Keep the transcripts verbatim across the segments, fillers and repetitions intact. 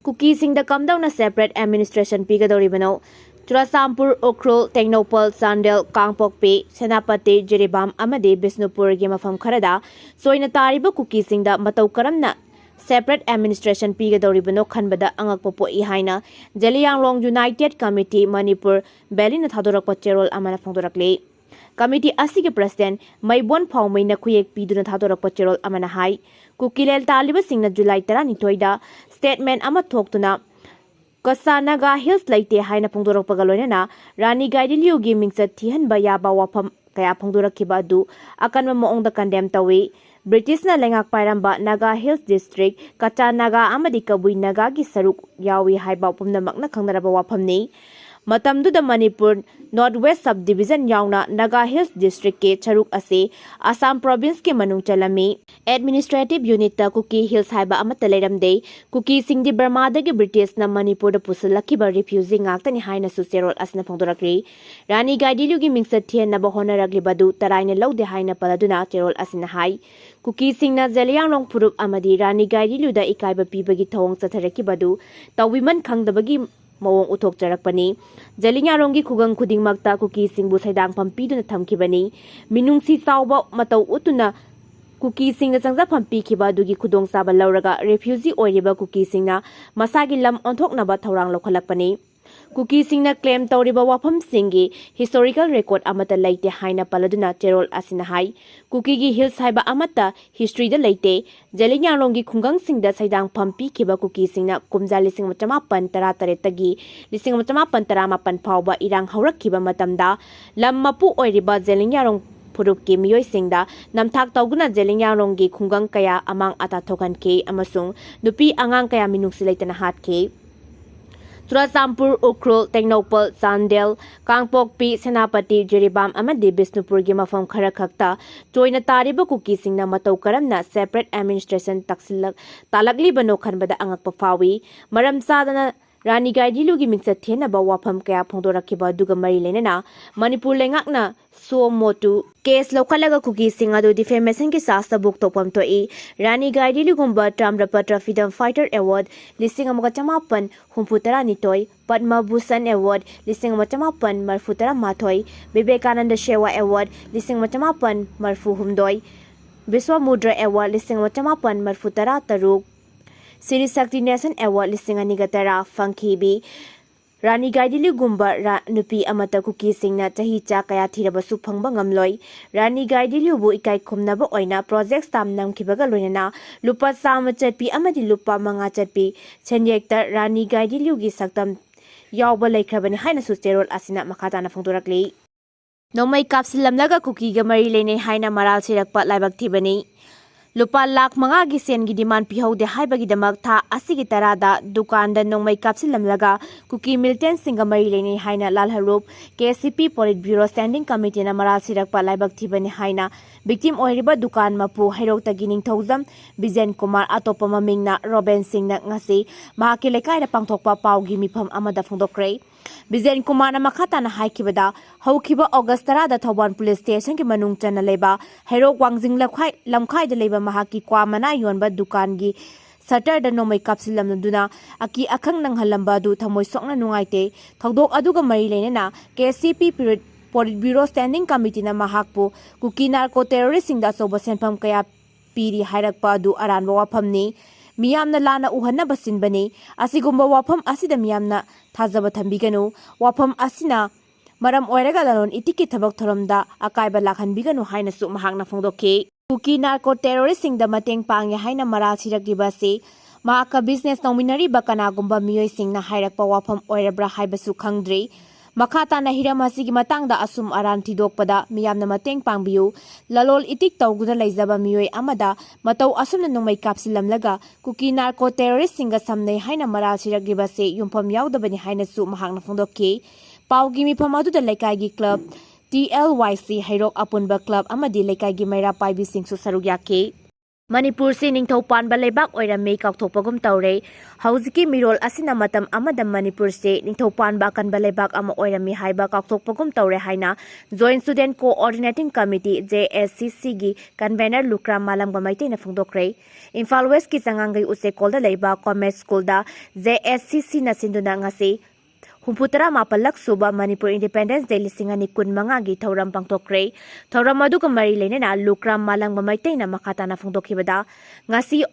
ꯀꯨꯀꯤꯁꯤꯡꯗ ꯀꯝꯗꯧꯅ separate administration ꯄꯤꯒꯗꯧꯔꯤꯕꯅꯣ? Churachandpur, Ukhrul, Tengnoupal, Chandel, ꯀꯥꯡꯄꯣꯛꯄꯤ, ꯁꯦꯅꯥꯄꯇꯤ, ꯖꯤꯔꯤꯕꯥꯝ ꯑꯃꯗꯤ ꯕꯤꯁꯅꯨꯄꯨꯔꯒꯤ ꯃꯐꯝ ꯈꯔꯗ ꯆꯣꯏꯅ ꯇꯥꯔꯤꯕ ꯀꯨꯀꯤꯁꯤꯡꯗ ꯃꯇꯧ ꯀꯔꯝꯅ separate administration ꯄꯤꯒꯗꯧꯔꯤꯕꯅꯣ ꯈꯟꯕꯗ ꯑꯉꯛꯄ ꯄꯣꯛꯏ ꯍꯥꯏꯅ ꯖꯦꯂꯤꯌꯥꯡꯂꯣꯡ United Committee ꯃꯅꯤꯄꯨꯔ ꯕꯦꯂꯤꯅ ꯊꯥꯗꯣꯔꯛꯄ ꯆꯦꯔꯣꯜ ꯑꯃꯅ ꯐꯣꯡꯗꯣꯔꯛꯂꯤ꯫ Committee ꯑꯁꯤꯒꯤ president ꯃꯩꯕꯣꯟ ꯐꯥꯎꯃꯩꯅ ꯈꯨꯌꯦꯛ ꯄꯤꯗꯨꯅ ꯊꯥꯗꯣꯔꯛꯄ ꯆꯦꯔꯣꯜ ꯑꯃꯅ ꯍꯥꯏ, ꯀꯨꯀꯤꯂꯦꯜ ꯇꯥꯜꯂꯤꯕꯁꯤꯡꯅ ꯖꯨꯂꯥꯏ ꯇꯔꯥꯅꯤꯊꯣꯏꯗ statement ꯑꯃ ꯊꯣꯛꯇꯨꯅ ꯀꯆꯥ ꯅꯥꯒꯥ ꯍꯤꯜꯁ ꯂꯩꯇꯦ ꯍꯥꯏꯅ ꯐꯣꯡꯗꯣꯔꯛꯄꯒ ꯂꯣꯏꯅꯅ ꯔꯥꯅꯤ ꯒꯥꯏꯗꯤꯟꯂꯤꯌꯨꯒꯤ ꯃꯤꯡꯆꯠ ꯊꯤꯍꯟꯕ ꯌꯥꯕ ꯋꯥꯐꯝ ꯀꯌꯥ ꯐꯣꯡꯗꯣꯔꯛꯈꯤꯕ ꯑꯗꯨ ꯑꯀꯟꯕ ꯃꯑꯣꯡꯗ condemn ꯇꯧꯏ꯫ ꯕ꯭ꯔꯤꯇꯤꯁꯅ ꯂꯩꯉꯥꯛ ꯄꯥꯏꯔꯝꯕ ꯅꯥꯒꯥ ꯍꯤꯜꯁ ꯗꯤꯁꯇ꯭ꯔꯤꯛ, ꯀꯆꯥ ꯅꯥꯒꯥ ꯑꯃꯗꯤ ꯀꯕꯨꯏ ꯅꯥꯒꯥꯒꯤ ꯁꯔꯨꯛ ꯌꯥꯎꯏ ꯍꯥꯏꯕ ꯄꯨꯝꯅꯃꯛꯅ ꯈꯪꯅꯔꯕ ꯋꯥꯐꯝꯅꯤ꯫ ꯃꯇꯝꯗꯨꯗ Manipur North West Sub Division ꯌꯥꯎꯅ ꯅꯥꯒꯥ ꯍꯤꯜꯁ ꯗꯤꯁꯇ꯭ꯔꯤꯛꯀꯤ ꯁꯔꯨꯛ ꯑꯁꯤ ꯑꯁꯥꯝ provinceꯀꯤ ꯃꯅꯨꯡ ꯆꯜꯂꯝꯃꯤ꯫ Administrative unitꯇ ꯀꯨꯀꯤ ꯍꯤꯜꯁ ꯍꯥꯏꯕ ꯑꯃꯠꯇ ꯂꯩꯔꯝꯗꯦ꯫ ꯀꯨꯀꯤꯁꯤꯡꯗꯤ ꯕꯔꯃꯥꯗꯒꯤ ꯕ꯭ꯔꯤꯇꯤꯁꯅ ꯃꯅꯤꯄꯨꯔꯗ ꯄꯨꯁꯤꯜꯂꯛꯈꯤꯕ refugee ꯉꯥꯛꯇꯅꯤ ꯍꯥꯏꯅꯁꯨ ꯆꯦꯔꯣꯜ ꯑꯁꯤꯅ ꯐꯣꯡꯗꯣꯔꯛꯂꯤ꯫ ꯔꯥꯅꯤ ꯒꯥꯏꯗꯤꯟꯂꯤꯌꯨꯒꯤ ꯃꯤꯡꯆꯠ ꯊꯤꯍꯟꯅꯕ ꯍꯣꯠꯅꯔꯛꯂꯤꯕ ꯑꯗꯨ ꯇꯔꯥꯏꯅ ꯂꯧꯗꯦ ꯍꯥꯏꯅ ꯄꯜꯂꯗꯨꯅ ꯆꯦꯔꯣꯜ ꯑꯁꯤꯅ ꯍꯥꯏ, ꯀꯨꯀꯤꯁꯤꯡꯅ ꯖꯦꯂꯤꯌꯥꯡꯂꯣꯡ ꯐꯨꯔꯨꯞ ꯑꯃꯗꯤ ꯔꯥꯅꯤ ꯒꯥꯏꯗꯤꯟꯂꯤꯌꯨꯗ ꯏꯀꯥꯏꯕ ꯄꯤꯕꯒꯤ ꯊꯧꯑꯣꯡ ꯆꯠꯊꯔꯛꯈꯤꯕ ꯑꯗꯨ ꯇꯧꯕꯤꯃꯟ ꯈꯪꯗꯕꯒꯤ ꯃꯑꯣꯡ ꯎꯠꯊꯣꯛꯆꯔꯛꯄꯅꯤ꯫ ꯖꯦꯂꯤꯌꯥꯡꯂꯣꯡꯒꯤ ꯈꯨꯡꯒꯪ ꯈꯨꯗꯤꯡꯃꯛꯇ ꯀꯨꯀꯤꯁꯤꯡꯕꯨ ꯁꯩꯗꯥꯡꯐꯝ ꯄꯤꯗꯨꯅ ꯊꯝꯈꯤꯕꯅꯤ꯫ ꯃꯤꯅꯨꯡꯁꯤ ꯆꯥꯎꯕ ꯃꯇꯧ ꯎꯠꯇꯨꯅ ꯀꯨꯀꯤꯁꯤꯡꯗ ꯆꯪꯖꯐꯝ ꯄꯤꯈꯤꯕ ꯑꯗꯨꯒꯤ ꯈꯨꯗꯣꯡꯆꯥꯕ ꯂꯧꯔꯒ refugee ꯑꯣꯏꯔꯤꯕ ꯀꯨꯀꯤꯁꯤꯡꯅ ꯃꯁꯥꯒꯤ ꯂꯝ ꯑꯣꯟꯊꯣꯛꯅꯕ ꯊꯧꯔꯥꯡ ꯂꯧꯈꯠꯂꯛꯄꯅꯤ꯫ ꯀꯨꯀꯤꯁꯤꯡꯅ claim ꯇꯧꯔꯤꯕ ꯋꯥꯐꯝꯁꯤꯡꯒꯤ historical record ꯑꯃꯠꯇ ꯂꯩꯇꯦ ꯍꯥꯏꯅ ꯄꯜꯂꯗꯨꯅ ꯆꯦꯔꯣꯜ ꯑꯁꯤꯅ ꯍꯥꯏ, ꯀꯨꯀꯤꯒꯤ ꯍꯤꯜꯁ ꯍꯥꯏꯕ ꯑꯃꯠꯇ historyꯗ ꯂꯩꯇꯦ꯫ ꯖꯦꯂꯤꯌꯥꯡꯂꯣꯡꯒꯤ ꯈꯨꯡꯒꯪꯁꯤꯡꯗ ꯁꯩꯗꯥꯡꯐꯝ ꯄꯤꯈꯤꯕ ꯀꯨꯀꯤꯁꯤꯡꯅ ꯀꯨꯝꯖꯥ ꯂꯤꯁꯤꯡ ꯑꯃ ꯆꯃꯥꯄꯟ ꯇꯔꯥ ꯇꯔꯦꯠꯇꯒꯤ ꯂꯤꯁꯤꯡ ꯑꯃ ꯆꯃꯥꯄꯟ ꯇꯔꯥ ꯃꯥꯄꯟ ꯐꯥꯎꯕ ꯏꯔꯥꯡ ꯍꯧꯔꯛꯈꯤꯕ ꯃꯇꯝꯗ ꯂꯝ ꯃꯄꯨ ꯑꯣꯏꯔꯤꯕ ꯖꯦꯂꯤꯌꯥꯡꯂꯣꯡ ꯐꯨꯔꯨꯞꯀꯤ ꯃꯤꯑꯣꯏꯁꯤꯡꯗ ꯅꯝꯊꯥꯛ ꯇꯧꯗꯨꯅ ꯖꯦꯂꯤꯌꯥꯡꯂꯣꯡꯒꯤ ꯈꯨꯡꯒꯪ ꯀꯌꯥ ꯑꯃꯥꯡ ꯑꯇꯥ ꯊꯣꯛꯍꯟꯈꯤ ꯑꯃꯁꯨꯡ ꯅꯨꯄꯤ ꯑꯉꯥꯡ ꯀꯌꯥ ꯃꯤꯅꯨꯡꯁꯤ ꯂꯩꯇꯅ ꯍꯥꯠꯈꯤ꯫ ꯆꯨꯔꯥꯆꯥꯟꯄꯨꯔ, ꯎꯈ꯭ꯔꯨꯜ, ꯇꯦꯡꯅꯧꯄꯜ, ꯆꯥꯟꯗꯦꯜ, ꯀꯥꯡꯄꯣꯛꯄꯤ, ꯁꯦꯅꯥꯄꯇꯤ, ꯖꯤꯔꯤꯕꯥꯝ ꯑꯃꯗꯤ ꯕꯤꯁꯅꯨꯄꯨꯔꯒꯤ ꯃꯐꯝ ꯈꯔ ꯈꯛꯇ ꯆꯣꯏꯅ ꯇꯥꯔꯤꯕ ꯀꯨꯀꯤꯁꯤꯡꯅ ꯃꯇꯧ ꯀꯔꯝꯅ separate administration ꯇꯥꯛꯁꯤꯜꯂꯛ-, ꯇꯥꯜꯂꯛꯂꯤꯕꯅꯣ ꯈꯟꯕꯗ ꯑꯉꯛꯄ ꯐꯥꯎꯏ꯫ ꯃꯔꯝ ꯆꯥꯗꯅ ꯔꯥꯅꯤ ꯒꯥꯏꯗꯤꯟꯂꯤꯌꯨꯒꯤ ꯃꯤꯡꯆꯠ ꯊꯤꯍꯟꯅꯕ ꯋꯥꯐꯝ ꯀꯌꯥ ꯐꯣꯡꯗꯣꯔꯛꯈꯤꯕ ꯑꯗꯨꯒ ꯃꯔꯤ ꯂꯩꯅꯅ ꯃꯅꯤꯄꯨꯔ ꯂꯩꯉꯥꯛꯅ suo motu case ꯂꯧꯈꯠꯂꯒ ꯀꯨꯀꯤꯁꯤꯡ ꯑꯗꯨ defamation ꯒꯤ charge ꯇ book ꯇꯧꯐꯝ ꯊꯣꯛꯏ꯫ ꯔꯥꯅꯤ ꯒꯥꯏꯗꯤꯟꯂꯤꯌꯨꯒꯨꯝꯕ ꯇꯥꯃ꯭ꯔꯄꯇ꯭ꯔ freedom fighter award ꯂꯤꯁꯤꯡ ꯑꯃꯒ ꯆꯃꯥꯄꯟ ꯍꯨꯝꯐꯨ ꯇꯔꯥꯅꯤꯊꯣꯏ, ꯄꯗꯃ ꯚꯨꯁꯟ award ꯂꯤꯁꯤꯡ ꯑꯃ ꯆꯃꯥꯄꯟ ꯃꯔꯤꯐꯨ ꯇꯔꯥꯃꯥꯊꯣꯏ, ꯕꯤꯕꯦꯀꯥꯅꯟꯗ ꯁꯦꯋꯥ award ꯂꯤꯁꯤꯡ ꯑꯃ ꯆꯃꯥꯄꯟ ꯃꯔꯤꯐꯨ ꯍꯨꯝꯗꯣꯏ, ꯕꯤꯁ꯭ꯋ ꯃꯨꯗ꯭ꯔ award ꯂꯤꯁꯤꯡ ꯑꯃ ꯆꯃꯥꯄꯟ ꯃꯔꯤꯐꯨ ꯇꯔꯥ ꯇꯔꯨꯛ, ꯁ꯭ꯔꯤ ꯁꯛꯇꯤ ꯅꯦꯁꯟ award ꯂꯤꯁꯤꯡ ꯑꯅꯤꯒ ꯇꯔꯥ ꯐꯪꯈꯤꯕꯤ ꯔꯥꯅꯤ ꯒꯥꯏꯗꯤꯟꯂꯤꯌꯨꯒꯨꯝꯕ ꯔꯥ-, ꯅꯨꯄꯤ ꯑꯃꯠꯇ ꯀꯨꯀꯤꯁꯤꯡꯅ ꯆꯍꯤ ꯆꯥ ꯀꯌꯥ ꯊꯤꯔꯕꯁꯨ ꯐꯪꯕ ꯉꯝꯂꯣꯏ꯫ ꯔꯥꯅꯤ ꯒꯥꯏꯗꯤꯟꯂꯤꯌꯨꯕꯨ ꯏꯀꯥꯏ ꯈꯨꯝꯅꯕ ꯑꯣꯏꯅ project stamp ꯅꯝꯈꯤꯕꯒ ꯂꯣꯏꯅꯅ ꯂꯨꯄꯥ ꯆꯥꯝꯃ ꯆꯠꯄꯤ ꯑꯃꯗꯤ ꯂꯨꯄꯥ ꯃꯉꯥ ꯆꯠꯄꯤ ꯁꯦꯟꯌꯦꯛꯇ ꯔꯥꯅꯤ ꯒꯥꯏꯗꯤꯟꯂꯤꯌꯨꯒꯤ ꯁꯛꯇꯝ ꯌꯥꯎꯕ ꯂꯩꯈ꯭ꯔꯕꯅꯤ ꯍꯥꯏꯅꯁꯨ ꯆꯦꯔꯣꯜ ꯑꯁꯤꯅ ꯃꯈꯥ ꯇꯥꯅ ꯐꯣꯡꯗꯣꯔꯛꯂꯤ꯫ ꯅꯣꯡꯃꯩ ꯀꯥꯞꯁꯤꯜꯂꯝꯂꯒ ꯀꯨꯀꯤꯒ ꯃꯔꯤ ꯂꯩꯅꯩ ꯍꯥꯏꯅ ꯃꯔꯥꯜ ꯁꯤꯔꯛꯄ ꯂꯥꯏꯕꯛ ꯊꯤꯕꯅꯤ꯫ ꯂꯨꯄꯥ ꯂꯥꯈ ꯃꯉꯥꯒꯤ ꯁꯦꯟꯒꯤ demand ꯄꯤꯍꯧꯗꯦ ꯍꯥꯏꯕꯒꯤꯗꯃꯛ ꯊꯥ ꯑꯁꯤꯒꯤ ꯇꯔꯥꯗ ꯗꯨꯀꯥꯟꯗ ꯅꯣꯡꯃꯩ ꯀꯥꯞꯁꯤꯜꯂꯝꯂꯒ ꯀꯨꯀꯤ militant ꯁꯤꯡꯒ ꯃꯔꯤ ꯂꯩꯅꯩ ꯍꯥꯏꯅ ꯂꯥꯜꯍꯔꯨꯞ KCP Politburo Standing Committee ꯅ ꯃꯔꯥꯜ ꯁꯤꯔꯛꯄ ꯂꯥꯏꯕꯛ ꯊꯤꯕꯅꯤ ꯍꯥꯏꯅ victim ꯑꯣꯏꯔꯤꯕ ꯗꯨꯀꯥꯟ ꯃꯄꯨ ꯍꯩꯔꯣꯛꯇꯒꯤ ꯅꯤꯡꯊꯧꯖꯝ ꯕꯤꯖꯦꯟ ꯀꯨꯃꯥꯔ, ꯑꯇꯣꯞꯄ ꯃꯃꯤꯡꯅ ꯔꯣꯕꯦꯟ ꯁꯤꯡꯅ ꯉꯁꯤ ꯃꯍꯥꯛꯀꯤ ꯂꯩꯀꯥꯏꯗ ꯄꯥꯡꯊꯣꯛꯄ ꯄꯥꯎꯒꯤ ꯃꯤꯐꯝ ꯑꯃꯗ ꯐꯣꯡꯗꯣꯛꯈ꯭ꯔꯦ꯫ ꯕꯤꯖꯦꯟ ꯀꯨꯃꯥꯔꯅ ꯃꯈꯥ ꯇꯥꯅ ꯍꯥꯏꯈꯤꯕꯗ, ꯍꯧꯈꯤꯕ August ꯇꯔꯥꯗ ꯊꯧꯕꯥꯜ police station ꯒꯤ ꯃꯅꯨꯡ ꯆꯟꯅ ꯂꯩꯕ ꯍꯩꯔꯣꯛ ꯋꯥꯡꯖꯤꯡ ꯂꯝꯈꯥꯏ-, ꯂꯝꯈꯥꯏꯗ ꯂꯩꯕ ꯃꯍꯥꯛꯀꯤ ꯀ꯭ꯋꯥ ꯃꯅꯥ ꯌꯣꯟꯕ ꯗꯨꯀꯥꯟꯒꯤ shutter ꯗ ꯅꯣꯡꯃꯩ ꯀꯥꯞꯁꯤꯜꯂꯝꯗꯨꯅ ꯑꯀꯤ ꯑꯈꯪ ꯅꯪꯍꯜꯂꯝꯕ ꯑꯗꯨ ꯊꯃꯣꯏ ꯁꯣꯛꯅ ꯅꯨꯡꯉꯥꯏꯇꯦ꯫ ꯊꯧꯗꯣꯛ ꯑꯗꯨꯒ ꯃꯔꯤ ꯂꯩꯅꯅ KCP Politburo Standing Committee ꯅ ꯃꯍꯥꯛꯄꯨ ꯀꯨꯀꯤ narco terrorist ꯁꯤꯡꯗ ꯑꯆꯧꯕ ꯁꯦꯟꯐꯝ ꯀꯌꯥ ꯄꯤꯔꯤ ꯍꯥꯏꯔꯛꯄ ꯑꯗꯨ ꯑꯔꯥꯟꯕ ꯋꯥꯐꯝꯅꯤ꯫ ꯃꯤꯌꯥꯝꯅ ꯂꯥꯟꯅ ꯎꯍꯟꯅꯕ ꯁꯤꯟꯕꯅꯤ꯫ ꯑꯁꯤꯒꯨꯝꯕ ꯋꯥꯐꯝ ꯑꯁꯤꯗ ꯃꯤꯌꯥꯝꯅ ꯊꯥꯖꯕ ꯊꯝꯕꯤꯒꯅꯨ꯫ ꯋꯥꯐꯝ ꯑꯁꯤꯅ ꯃꯔꯝ ꯑꯣꯏꯔꯒ ꯂꯂꯣꯟ ꯏꯇꯤꯛꯀꯤ ꯊꯕꯛ ꯊꯧꯔꯝꯗ ꯑꯀꯥꯏꯕ ꯂꯥꯛꯍꯟꯕꯤꯒꯅꯨ ꯍꯥꯏꯅꯁꯨ ꯃꯍꯥꯛꯅ ꯐꯣꯡꯗꯣꯛꯈꯤ꯫ ꯀꯨꯀꯤ narco terrorist ꯁꯤꯡꯗ ꯃꯇꯦꯡ ꯄꯥꯡꯉꯦ ꯍꯥꯏꯅ ꯃꯔꯥꯜ ꯁꯤꯔꯛꯂꯤꯕ ꯑꯁꯤ ꯃꯍꯥꯛꯀ business ꯇꯧꯃꯤꯟꯅꯔꯤꯕ ꯀꯅꯥꯒꯨꯝꯕ ꯃꯤꯑꯣꯏꯁꯤꯡꯅ ꯍꯥꯏꯔꯛꯄ ꯋꯥꯐꯝ ꯑꯣꯏꯔꯕ꯭ꯔꯥ ꯍꯥꯏꯕꯁꯨ ꯈꯪꯗ꯭ꯔꯤ꯫ ꯃꯈꯥ ꯇꯥꯅ ꯍꯤꯔꯝ ꯑꯁꯤꯒꯤ ꯃꯇꯥꯡꯗ ꯑꯁꯨꯝ ꯑꯔꯥꯟ ꯊꯤꯗꯣꯛꯄꯗ ꯃꯤꯌꯥꯝꯅ ꯃꯇꯦꯡ ꯄꯥꯡꯕꯤꯌꯨ꯫ ꯂꯂꯣꯟ ꯏꯇꯤꯛ ꯇꯧꯗꯨꯅ ꯂꯩꯖꯕ ꯃꯤꯑꯣꯏ ꯑꯃꯗ ꯃꯇꯧ ꯑꯁꯨꯝꯅ ꯅꯣꯡꯃꯩ ꯀꯥꯞꯁꯤꯜꯂꯝꯂꯒ ꯀꯨꯀꯤ narco terrorist ꯁꯤꯡꯒ ꯁꯝꯅꯩ ꯍꯥꯏꯅ ꯃꯔꯥꯜ ꯁꯤꯔꯛꯂꯤꯕꯁꯤ ꯌꯨꯝꯐꯝ ꯌꯥꯎꯗꯕꯅꯤ ꯍꯥꯏꯅꯁꯨ ꯃꯍꯥꯛꯅ ꯐꯣꯡꯗꯣꯛꯈꯤ꯫ ꯄꯥꯎꯒꯤ ꯃꯤꯐꯝ ꯑꯗꯨꯗ ꯂꯩꯀꯥꯏꯒꯤ club TLYC ꯍꯩꯔꯣꯛ ꯑꯄꯨꯟꯕ club ꯑꯃꯗꯤ ꯂꯩꯀꯥꯏꯒꯤ ꯃꯩꯔꯥ ꯄꯥꯏꯕꯤꯁꯤꯡꯁꯨ ꯁꯔꯨꯛ ꯌꯥꯈꯤ꯫ ꯃꯅꯤꯄꯨꯔꯁꯤ ꯅꯤꯡꯊꯧ ꯄꯥꯟꯕ ꯂꯩꯕꯥꯛ ꯑꯣꯏꯔꯝꯃꯤ ꯀꯥꯎꯊꯣꯛꯄꯒꯨꯝ ꯇꯧꯔꯦ꯫ ꯍꯧꯖꯤꯛꯀꯤ ꯃꯤꯔꯣꯜ ꯑꯁꯤꯅ ꯃꯇꯝ ꯑꯃꯗ ꯃꯅꯤꯄꯨꯔꯁꯤ ꯅꯤꯡꯊꯧ ꯄꯥꯟꯕ ꯑꯀꯟꯕ ꯂꯩꯕꯥꯛ ꯑꯃ ꯑꯣꯏꯔꯝꯃꯤ ꯍꯥꯏꯕ ꯀꯥꯎꯊꯣꯛꯄꯒꯨꯝ ꯇꯧꯔꯦ ꯍꯥꯏꯅ Joint Student Coordinating Committee, J S C C ꯒꯤ convener ꯂꯨꯀ꯭ꯔꯥꯝ ꯃꯥꯂꯪꯕ ꯃꯩꯇꯩꯅ ꯐꯣꯡꯗꯣꯛꯈ꯭ꯔꯦ꯫ ꯏꯝꯐꯥꯜ ꯋꯦꯁꯀꯤ ꯆꯉꯥꯡꯒꯩ ꯎꯆꯦꯛꯀꯣꯜꯗ ꯂꯩꯕ ꯀꯣꯃꯦꯠ ꯁ꯭ꯀꯨꯜꯗ J S C C ꯅ ꯁꯤꯟꯗꯨꯅ ꯉꯁꯤ ꯍꯨꯝꯐꯨ ꯇꯔꯥ ꯃꯥꯄꯜꯂꯛ ꯁꯨꯕ ꯃꯅꯤꯄꯨꯔ Independence Day ꯂꯤꯁꯤꯡ ꯑꯅꯤ ꯀꯨꯟ ꯃꯉꯥꯒꯤ ꯊꯧꯔꯝ ꯄꯥꯡꯊꯣꯛꯈ꯭ꯔꯦ꯫ ꯊꯧꯔꯝ ꯑꯗꯨꯒ ꯃꯔꯤ ꯂꯩꯅꯅ ꯂꯨꯀ꯭ꯔꯥꯝ ꯃꯥꯂꯪꯕ ꯃꯩꯇꯩꯅ ꯃꯈꯥ ꯇꯥꯅ ꯐꯣꯡꯗꯣꯛꯈꯤꯕꯗ, ꯉꯁꯤ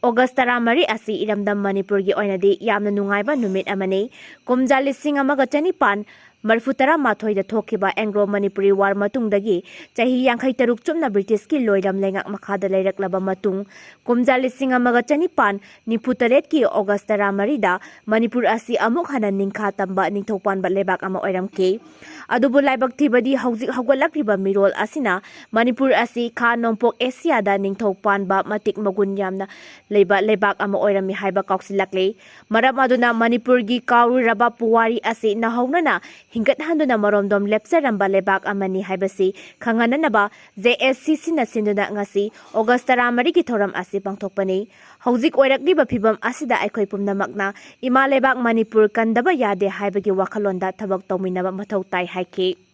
August ꯇꯔꯥꯃꯔꯤ ꯑꯁꯤ ꯏꯔꯝꯗꯝ ꯃꯅꯤꯄꯨꯔꯒꯤ ꯑꯣꯏꯅꯗꯤ ꯌꯥꯝꯅ ꯅꯨꯡꯉꯥꯏꯕ ꯅꯨꯃꯤꯠ ꯑꯃꯅꯤ꯫ ꯀꯨꯝꯖꯥ ꯂꯤꯁꯤꯡ ꯑꯃꯒ ꯆꯅꯤꯄꯥꯟ ꯃꯔꯤꯐꯨ ꯇꯔꯥ ꯃꯥꯊꯣꯏꯗ ꯊꯣꯛꯈꯤꯕ Anglo Manipuri War ꯃꯇꯨꯡꯗꯒꯤ ꯆꯍꯤ ꯌꯥꯡꯈꯩ ꯇꯔꯨꯛ ꯆꯨꯞꯅ ꯕ꯭ꯔꯤꯇꯤꯁꯀꯤ ꯂꯣꯏꯔꯝ ꯂꯩꯉꯥꯛ ꯃꯈꯥꯗ ꯂꯩꯔꯛꯂꯕ ꯃꯇꯨꯡ, ꯀꯨꯝꯖꯥ ꯂꯤꯁꯤꯡ ꯑꯃꯒ ꯆꯅꯤꯄꯥꯟ ꯅꯤꯐꯨ ꯇꯔꯦꯠꯀꯤ August ꯇꯔꯥꯃꯔꯤꯗ ꯃꯅꯤꯄꯨꯔ ꯑꯁꯤ ꯑꯃꯨꯛ ꯍꯟꯅ ꯅꯤꯡꯈꯥ ꯇꯝꯕ ꯅꯤꯡꯊꯧ ꯄꯥꯟꯕ ꯂꯩꯕꯥꯛ ꯑꯃ ꯑꯣꯏꯔꯝꯈꯤ꯫ ꯑꯗꯨꯕꯨ ꯂꯥꯏꯕꯛ ꯊꯤꯕꯗꯤ ꯍꯧꯖꯤꯛ ꯍꯧꯒꯠꯂꯛꯂꯤꯕ ꯃꯤꯔꯣꯜ ꯑꯁꯤꯅ ꯃꯅꯤꯄꯨꯔ ꯑꯁꯤ ꯈꯥ ꯅꯣꯡꯄꯣꯛ ꯑꯦꯁꯤꯌꯥꯗ ꯅꯤꯡꯊꯧ ꯄꯥꯟꯕ ꯃꯇꯤꯛ ꯃꯒꯨꯟ ꯌꯥꯝꯅ ꯂꯩꯕ ꯂꯩꯕꯥꯛ ꯑꯃ ꯑꯣꯏꯔꯝꯃꯤ ꯍꯥꯏꯕ ꯀꯥꯎꯁꯤꯜꯂꯛꯂꯤ꯫ ꯃꯔꯝ ꯑꯗꯨꯅ ꯃꯅꯤꯄꯨꯔꯒꯤ ꯀꯥꯎꯔꯨꯔꯕ ꯄꯨꯋꯥꯔꯤ ꯑꯁꯤ ꯅꯧꯍꯧꯅꯅ ꯍꯤꯡꯒꯠꯍꯟꯗꯨꯅ ꯃꯔꯣꯝꯗꯣꯝ ꯂꯦꯞꯆꯔꯝꯕ ꯂꯩꯕꯥꯛ ꯑꯃꯅꯤ ꯍꯥꯏꯕꯁꯤ ꯈꯪꯍꯟꯅꯅꯕ J S C C ꯅ ꯁꯤꯟꯗꯨꯅ ꯉꯁꯤ August ꯇꯔꯥꯃꯔꯤꯒꯤ ꯊꯧꯔꯝ ꯑꯁꯤ ꯄꯥꯡꯊꯣꯛꯄꯅꯤ꯫ ꯍꯧꯖꯤꯛ ꯑꯣꯏꯔꯛꯂꯤꯕ ꯐꯤꯕꯝ ꯑꯁꯤꯗ ꯑꯩꯈꯣꯏ ꯄꯨꯝꯅꯃꯛꯅ ꯏꯃꯥ ꯂꯩꯕꯥꯛ ꯃꯅꯤꯄꯨꯔ ꯀꯟꯗꯕ ꯌꯥꯗꯦ ꯍꯥꯏꯕꯒꯤ ꯋꯥꯈꯜꯂꯣꯟꯗ ꯊꯕꯛ ꯇꯧꯃꯤꯟꯅꯕ ꯃꯊꯧ ꯇꯥꯏ ꯍꯥꯏꯈꯤ꯫